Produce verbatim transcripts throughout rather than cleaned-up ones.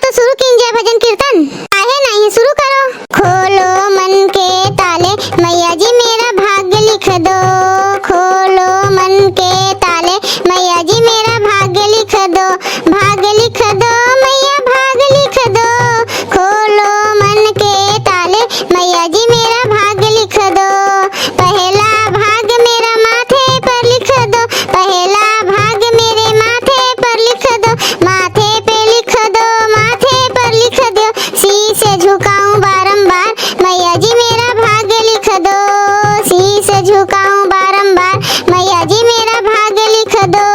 तो शुरू कीन जाए भजन कीर्तन। काहे नहीं, शुरू करो। खोलो मन के ताले, मैया जी मेरा भाग्य लिख दो। खोलो मन के ताले, मैया जी मेरा भाग्य लिख दो। भाग्य लिख दो, मैया भाग्य लिख दो। खोलो मन के ताले, मैया जी मेरा भाग्य लिख दो। पहला भाग्य मेरा माथे पर लिख दो। पहला भाग्य मेरे माथे पर लिख दो। माथे पे लिख दो, माथे पर लिख दो। शीश झुकाऊं बारंबार, मैया जी मेरा भाग्य लिख दो। शीश झुकाऊं बारंबार, मैया जी मेरा भाग्य लिख दो।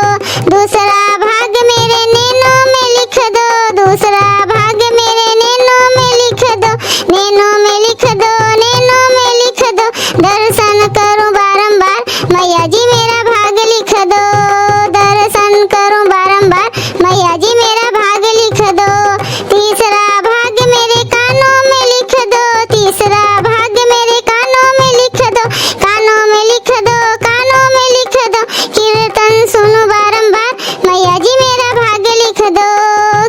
दूसरा भाग्य मेरे नैनों में लिख दो। दूसरा भाग्य मेरे नैनों में लिख दो। नैनों में लिख दो, नैनों में लिख दो। दर्शन करूं बारंबार, मैया जी मेरा भाग्य लिख दो। दर्शन करूं बारंबार, मैया जी मेरा भाग्य लिख दो। तीसरा भाग्य मेरे कानों में लिख दो। तीसरा भाग्य मेरे कानों में लिख दो। कानों में लिख दो, कानों में लिख दो। कीर्तन सुनूं बारंबार, मैया जी मेरा भाग्य लिख दो।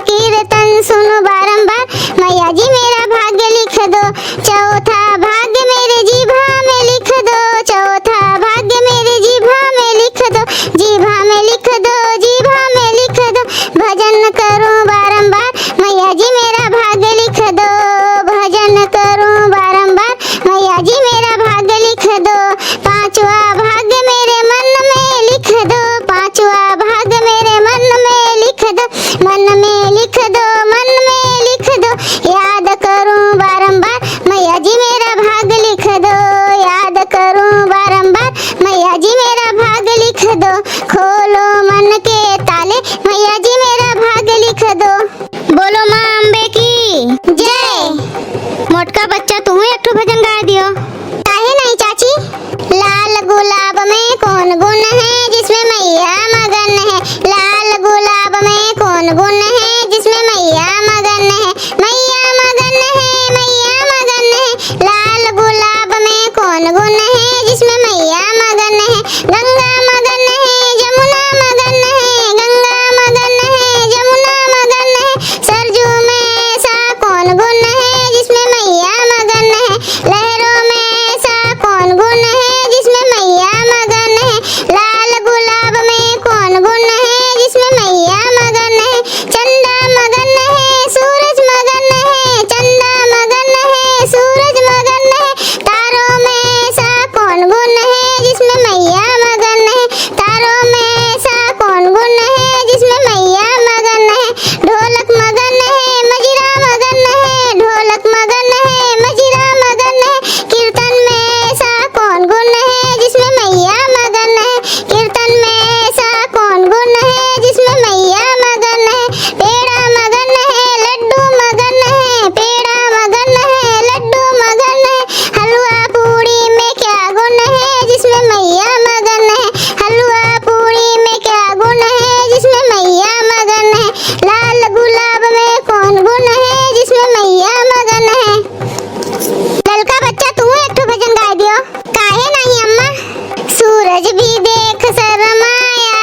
कीर्तन सुनूं बारंबार, मैया जी मेरा भाग्य लिख दो। चौथा भाग्य मेरे जीभा में लिख दो। चौथा भाग्य मेरे जीभा में लिख दो। जीभा में लिख दो, जीभा में लिख दो। भजन करूं बारंबार, मैया जी मेरा भाग्य लिख दो। भजन करूं बारंबार, मैया जी मेरा भाग्य लिख दो। पांचवा भाग्य मेरे मन में लिख दो। पांचवा भाग्य मेरे मन में लिख दो। मन में लिख दो, मन में लिख दो। याद करूं बारंबार, मैया जी मेरा भाग्य लिख दो। याद करूं बारंबार, मैया जी मेरा भाग्य लिख दो। खोलो मन के ताले, मैया जी मेरा भाग्य लिख दो। बोलो माँ अम्बे की जय। मोटका बच्चा, तू एक ठो भजन गाय दियो। काहे नहीं चाची? लाल गुलाब में कौन गुण है जिसमें मैया मगन है? लाल गुलाब में कौन गुण है जिसमें मैया मगन है? मैया मगन है, मैया मगन है। लाल गुलाब में कौन गुण है जिसमें मैया मगन है? गंगा मगन है, जमुना मगन है। गंगा मगन है, जमुना मगन है। सरजू में ऐसा कौन गुण है जिसमें मैया मगन है? लहरों में ऐसा कौन गुण है जिसमें मैया मगन है? लाल गुलाब में कौन गुण है जिसमें मैया मगन है? चंदा मगन है, सूरज मगन है। चंदा मगन है, सूरज मगन है। तारों में ऐसा कौन गुण है जिसमें मैया मगन है? तारों में ऐसा कौन गुण है जिसमें मैया मगन है? ढोलक मगन है, मजीरा मगन है। ढोलक मगन है, मजीरा मगन है। कीर्तन में ऐसा कौन गुण है जिसमें मैया मगन है? कीर्तन में ऐसा कौन गुण है जिसमें मैया मगन है? पेड़ा मगन है, लड्डू मगन है। पेड़ा मगन है, लड्डू मगन है। हलवा पूड़ी में क्या गुण है जिसमें मैया मगन है? हलवा पूड़ी में क्या गुण है जिसमें मैया मगन है? लाल गुलाब में कौन गुण है जिसमें मैया मगन है? ललका बच्चा, तू एक ठो भजन गाय दियो। काहे नहीं अम्मा? सूरज भी देख शर्माया,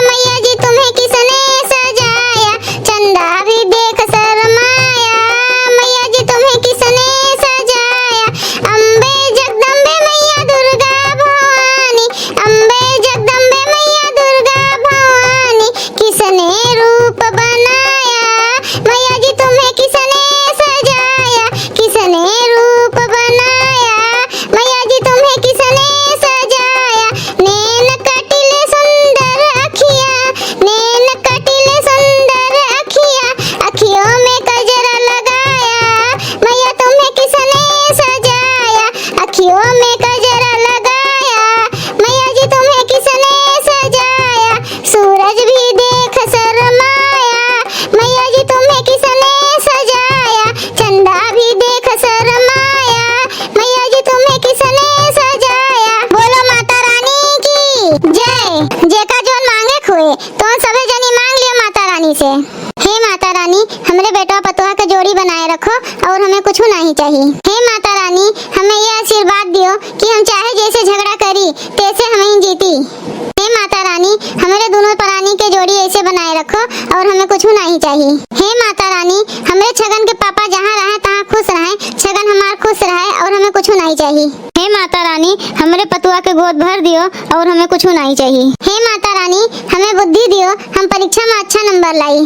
मैया जी तुम्हें किसने सजाया? चंदा भी देख शर्माया, मैया जी तुम्हें किसने सजाया? अम्बे जगदम्बे मैया दुर्गा भवानी, अम्बे जगदम्बे मैया दुर्गा भवानी, किसने रूप बनाया? मैया जी तुम्हें किसने सजाया? किसने रूप बनाया? मैया जी तुम्हें किसने सजाया? नैन कटिले सुंदर अखिया, नैन कटिले सुंदर अखिया, अखियों में कजरा लगाया। मैया तुम्हें किसने सजाया? अखियों में कजरा लगाया। मैया जी तुम्हें किसने सजाया? सूरज भी देख शर्माया। मैया जी तुम्हें किसने सजाया? चंदा भी देख शर्माया। मैया जी तुम्हें किसने सजाया? बोलो माता रानी की जय। जेका जोन मांगे खोए, तो सभे जनी मांग लियो माता रानी से। हे माता रानी, हमरे बेटवा पतोह के जोड़ी बनाए रखो और हमें कुछ नहीं चाहिए। हे माता रानी, हमें ये आशीर्वाद दियो कि हम चाहे जैसे झगड़ा करी, तैसे हम ही जीती। हे माता रानी, हमरे दोनों प्राणी के जोड़ी ऐसे बनाए रखो और हमें कुछ नहीं चाहिए। हे माता रानी, हमरे छगन के पापा जहाँ रहे तहाँ खुश रहे, छगन हमार खुश रहे और हमें कुछ नहीं चाहिए। हे माता रानी, हमरे पतुआ के गोद भर दियो और हमें कुछ नहीं चाहिए। हे माता रानी, हमें बुद्धि दियो, हम परीक्षा में अच्छा नंबर लाई।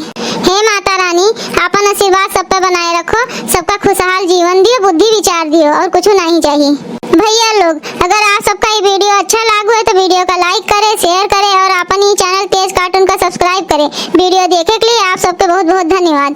हे माता रानी, आपन आशीर्वाद सब पे बनाए रखो, सबका खुशहाल जीवन दियो, बुद्धि विचार दियो और कुछ नहीं चाहिए। भैया लोग, अगर आप सबका ये वीडियो अच्छा लागो है तो वीडियो का like करे, share करे और आपन ये चैनल तेज कार्टून का subscribe करे। वीडियो देखे के लिए आप सबके बहुत बहुत धन्यवाद।